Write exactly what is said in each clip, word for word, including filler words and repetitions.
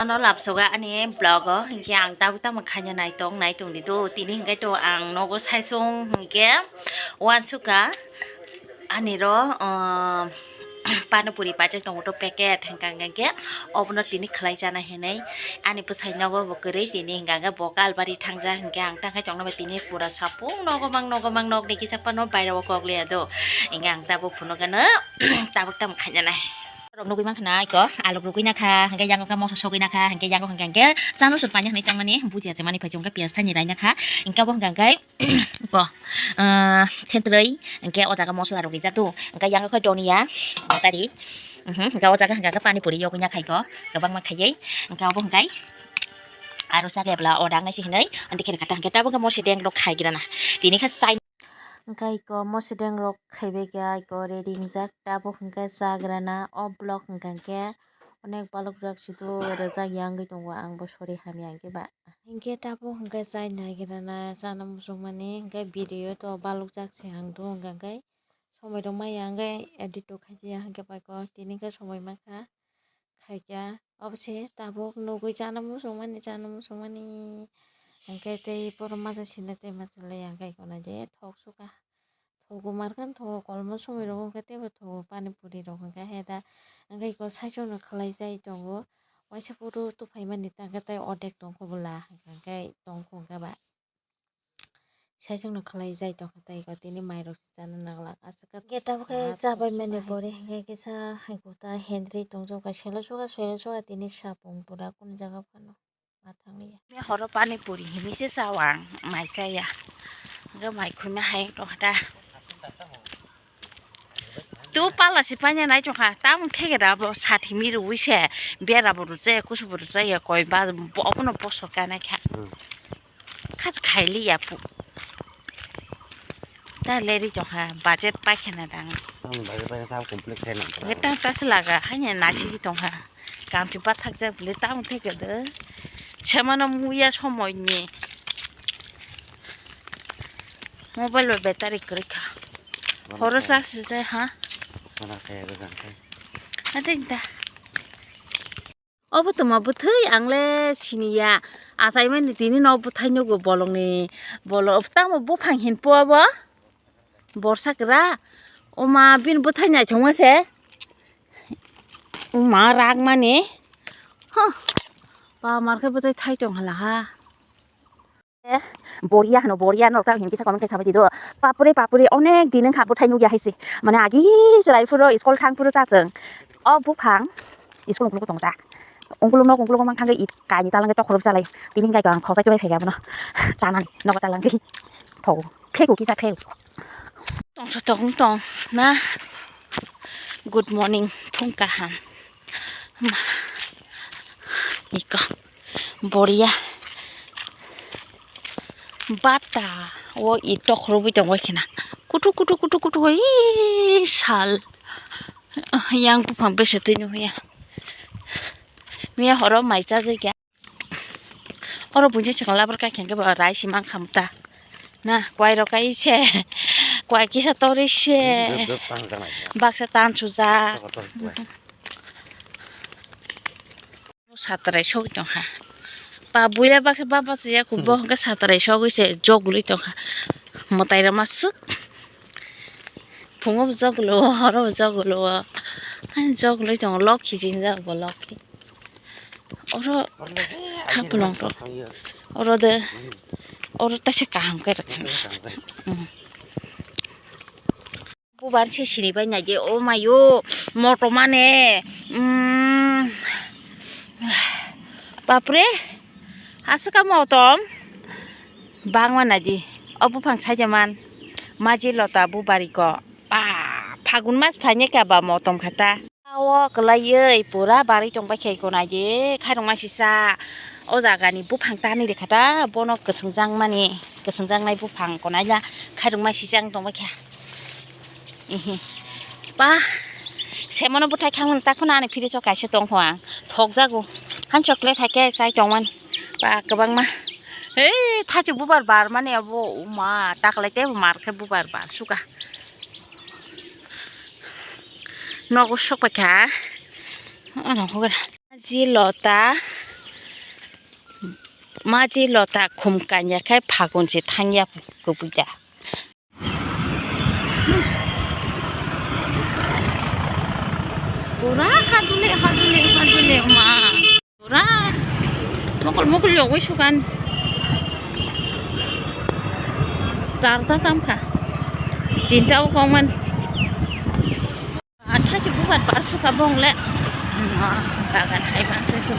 Ano labsoga ani vlog o, hinkhe ang tabuk tamo khaina nai tong, nai tong di do. Tini hinkhe to ang nogo saisong hinkhe uansukha ani ro, ah, pani puri paijak tongo to packet, hinkha hinkhe obono tini khlai jana hinwi ani bwsai nogo bo kwrwi tini hinkha hinkhe bo kalbari thangja hinkhe ang tangkhai tongno bai tini pura sapung nogo mang nogo mang nokni kisa phano bairao kok liya do. Hinkhe ang tabuk phunukgano tabuk tamo khaina nai. Rok nugui mankha na iko, alok rugui nakha, hingke yango khe moso sogui nakha, hingke yango hingke hingke chano sut panya hinui tangmani bujiya se mani phai chungo piyaj thani rai nakha, hingke obo hingke hingke ko, ah, thentroi hingke o jaga mosola rok rijak tu, hingke yango khe donia tari, mhm, hingke o jaga hingke hingke pani puri yogui nakha iko, kwbangma khaiye, hingke obo hingke aro sake bwla o dang nai se hinui, hingke khe kata hingke tabuk hingke mosi deng rok khai gira na, tini khe chai. Hingke iko mosideng rok khaibai kha iko ready wngjak, tabuk hingke chagrana o vlog hingka hingke onek balokjak sudu rwjak ya wngwi tongo, ang bo sori hamya hingke ba. Hingke tabuk hingke chai naigirana chana muchungmani hingke video to balokjak se ang do hingka hingke somoi rok maya hingke edit to khaijaya hingke bai ko tini hingke somoi mankha. Khaikya, obo se tabuk nugui chana muchungmani, chana muchungmani. Hingke tei borok masa sina tei masa le hingke kono je thok suka. Thogo markhe thogo kolmo somoi rogo hingke teibo thogo pani puri rok hingke he da. Hingke iko saichung no khlai jai tongo. Waisa photo tuphaimani tangkhe tei odek tongkho bwla hingke tongkho hingke ba. Saichung no khlai jai tongkha tei iko tini mai rok se chana naglak aswk khe. Gate abo khe chabai mani pore hingke kisa hai kota hendri tongjak bai selo soga selo soga tini sapung pura kunu jaga phano ma thang ya. Horo pani puri hinui se chao ang mai chaya. Hingke mai khuna hai tongkha ta. Tu pala si panya nai chokha, tamung theke da bo sat himi rwi se, bera bo rwchaya, kusu bo rwchaya, koi ba bo obono bosor kanai kha. Hmm. Kha khai li ya pu. Ta leri chokha, budget pai khena dang. Tamung budget pai kha complete khai nang. Nge ta ta se laga, hanya nasi hi tongkha. Kamchi bathakjak bwle tamung theke de. Semano muya somoini. Mobile bai battery kwrwi kha. Horo charge rwjai ha. Mana kaya gajang khe. Ate da. Obo tongma bwthai ang le siniya. Achaimani tini no bwthai nugo bolongni. Bolong tamo buphang hinpo obo. Borsa kwra. Oma bini bwthai naithokma se. Oma rakmani. Huh. Ba markhe bwthai thai tong hala ha. Boria hano, boria norok ta hini kisa comment khe sabai di do. Papri, papri, onek din wngkha bwthai nukya hai se. Mane agi chwrai phuru school thang phuru ta chwng. O buphang school ungkuluk tongo ta. Ungkuluk nok ungkuluk mang thangwi it kaini talang khe tokhorop chalai. Tini hingkai ang khojai tei bai phaikha bono. Chanani nogo talang khe. Thau. Phegu kisa phegu. Tong sa tong tong na. Good morning, phung kaham. Ma. Iko. Boria. Bata. O ito khurubui tongoi khena. Kutu, kutu, kutu, kutu, oi sal. Yang buphang bese twi nuya. Miya horo mai chajai kya. Oro buini chwng labar kai khengke bo rai si mang khamta. Na, kwai rok kai se. Kwai kisa tori se. Baksa tan sujak. Satrai sogwi tongkha. Ba buila baksa ba baksa ya kubo hwnkhe satrai sogwi se jogului tongkha. Mwtai rok ma swk. Phungo bo jogolo, horo bo jogolo. Ani jogului tongo lokhi jingjak bo lokhi. Oro hapulong rok. Oro de, oro taisa kaham khe rwkha. Bubar se siri bai nai de, o mayo, motom mane, mm, bapre, aswk a motom, bangma nai di, o buphang saida man, maji lota bubari ko, ba, phagun mas phainai ka ba motom kha ta. O kwlaiwi pura barwi tongbai khe iko nai di, khairokma sisa o jagani buphang tani rikha ta, bono kwswngjakmani, kwswngjaknai buphang konaila khairokma sisa wng tongbai kha. Ihi. Ba, semano bwthai khangmani takhwna ani fridge o kaisa tongkho ang, thokjago. Han chocolate hai khe chai tongmani. Ba, kwbangma. Hei, thachi bubar barmani abo, uma, taklai tei mar khe bubar bar suka. Nogo sokpai kha. Ano hugra. Ji lota. Maji lota khum kanya khai phagun se thangya kubui da. Pura hadule, hadule, hadule, ma. Pura mokol mokol yogwi sukan. Charta tamkha. Tinta o kongman. Athachi bubar bar suka bongle. Ma, bagan hai bang se tu.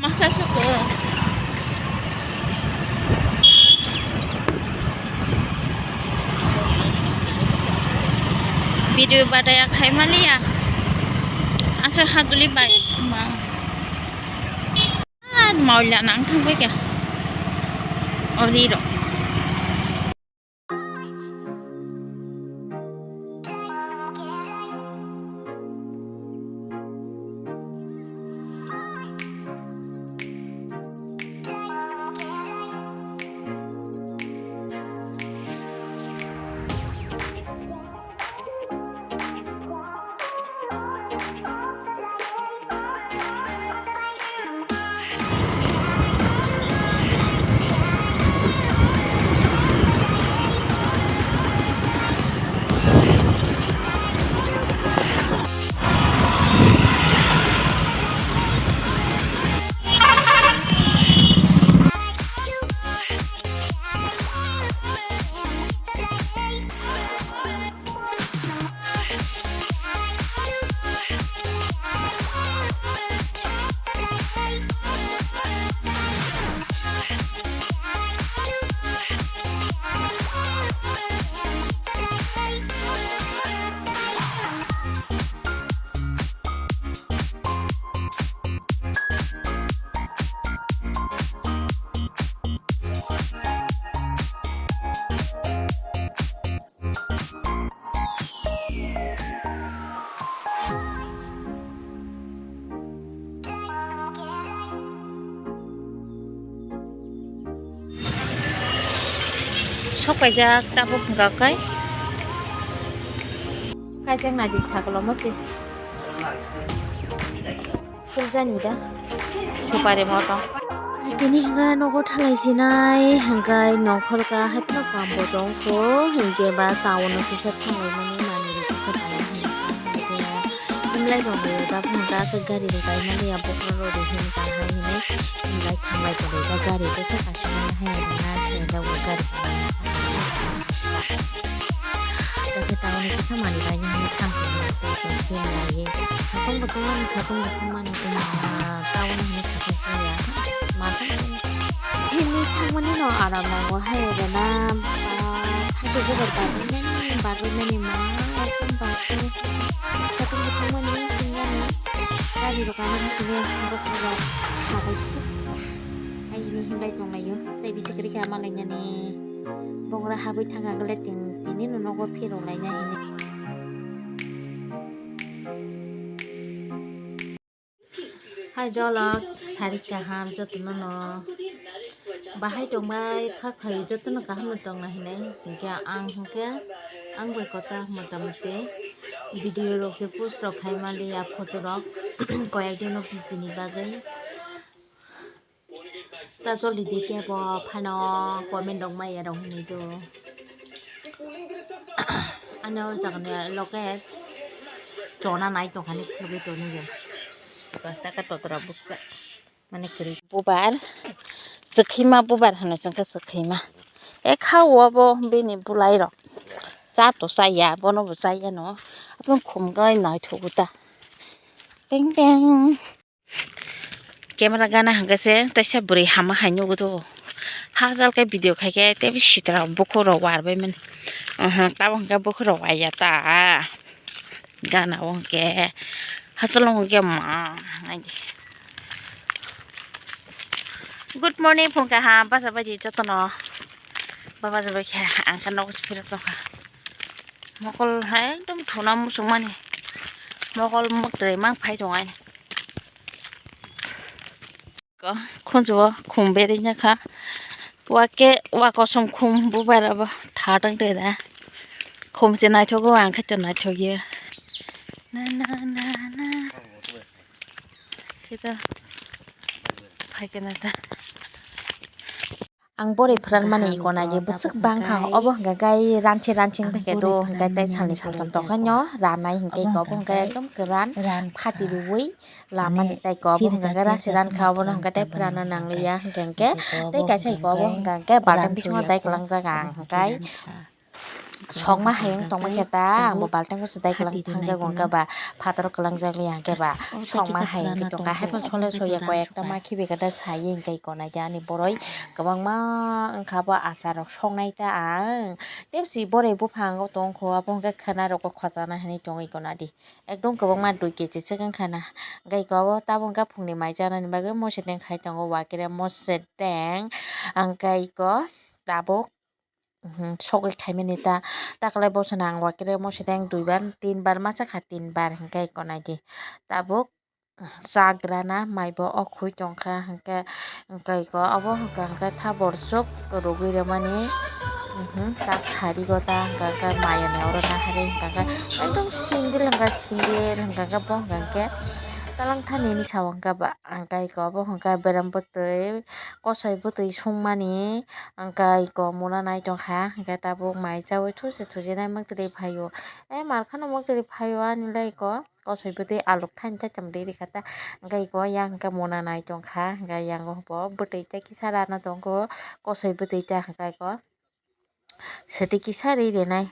Masa suku. Video badaya khai maliya. Asa haduli bai. Ma. Ah, maulia nang thang bai kya. Ori ro. Sok paijak tabuk hwnkha kai. Kaijaknai di sagolo mosi. Puljani da. Supari moto. Tini hwnkha nogo thalai sinai hwnkha nongkhor ka haphano kambo tongkho hwnkhe ba town o kisa thanglai mani manwi rok kisa paina hwnkha hwnkhe himlai rok da phano da aswk gari rok kaimani ya bokhorok rok rihini tanglai hinwi himlai thanglai tongwi da gari kisa kaisa mani hai rwna se da bo gari. Tei khe tabukni kisa manwi laina hinwi thango. Tei khe laiwi satung bo tungmani, satung bo tungmani, tei ma tabukni hinwi satung tungya. Ma tang tini thangmani no aram nango hai rwna, ba, thangwi gobar barwi mani, barwi mani ma, ekdom barwi. Satung bo tungmani, tungmani. Gari rok ano tini bokhorok sabai suk. Hai hini himlai tonglaio. Tei bisi kwrwi khe ama lainani. Bongra habwi thangkha hwnkhe tini no nogo phirok laina hini. Hai dolok sari kaham jotono no. Bahai tongbai kha khaio jotono kaham no tongna hinwi. Hinkhe ang hinkhe ang bai kota mota moti video rok se post rok khai mali ya photo rok koyek din no bisi ni bagwi. Ta joldi di kebo phano comment rok maya rok hinwi do. Ano jaga ni loge chona nai tongkha ni khulugwi toni yo. Taka totra buksa mane kwrwi. Bubar, swkhaima bubar hano chwngkha swkhaima. E kha obo bini bulai rok. Cha to chaya, bono bo chaya no. Aboni khumgwi naithogo ta. Teng teng. Camera gana hwnkhe se teisa bwrwi hama hai nugo do. Hajal khe video khaikhe teibo sitra bukhuk rok warbai mani. Aha, tabuk hwnkhe bukhuk rok waiya ta. Gana o hwnkhe hachalo hwnkhe ma. Good morning phung kaham bachai bai di jotono. Baba jabai khe ang khe nogo se phirok tongkha. Mokol hai ekdom thuna muchung mani. Mokol moktrwi mang phai tong ani. Ko khunju o khum berwi nya kha. Wa khe wa kosom khum bubar abo tha tang de da. Khum se naithogo ang khe to naithok ya. Na na na na. Khe to. Hai khe na ta. Ang boroi phwran mani iko nai di bwswk bangkha, obo hwnkhe gai ranchi ranchi wngphaikhe do hwnkhe tei salni saltham tongkhaino ranai hwnkhe iko obo hwnkhe ekdom kwran phati riwi lamani tei iko obo hwnkhe rasi rankha, obono hwnkhe tei phwrano nangliya hwnkhe hwnkhe tei kaisa iko obo hwnkhe baltang bisingo tei kwlangjak ang hwnkhe. Sokma hai wng tongma khe ta, ang bo balting o swdai kwlang thangjago hwnkhe ba, phataro kwlangjak liya hwnkhe ba, sokma hai wngwi tongkha, haiphano sole soya koi ekta ma khibi khe ta sai wngkha iko nai di ani boroi kwbangma wngkha bo achar rok soknai ta ang, tei si boroi buphang o tongkho, abo hwnkhe khwna rok bo khojana hinwi tongwi iko nai di, ekdom kwbangma dui kechi swk wngkha na, hwnkhe iko abo tabuk hwnkhe phungni mai chanani bagwi mosedeng khai tongo, wakire mosedeng, hwnkhe iko tabuk. Mhm, sogwi khaimani ta, taklai bosona ang wakire mosedeng duibar, tinbar masa kha, tinbar hwnkhe iko nai di. Tabuk chagrana maibo o khui tongkha hwnkhe, hwnkhe iko obo hwnkha hwnkhe tha borsuk rwgwi rwmani, mhm, ta sarigo ta hwnkha hwnkhe mayani oro naharwi hwnkha hwnkhe ekdom sindil hwnkha sindil hwnkha hwnkhe bo hwnkha hwnkhe talangthani nini sabo hwnkha ba hwnkha iko obo hwnkha berem bwtwi kosoi bwtwi sungmani. Hwnkhe iko mona nai tongkha, hwnkhe tabuk mai chaui thusi thusi nai muktwi phaio. E malkhano muktwi phaio ani le iko kosoi bwtwi aluk thani chacham de rikha ta. Hwnkhe iko yang hwnkhe mona nai tongkha, hwnkhe yang bo bwtwi tei kisa rana tongkho, kosoi bwtwi ta hwnkhe iko swtwi kisa ri rinai.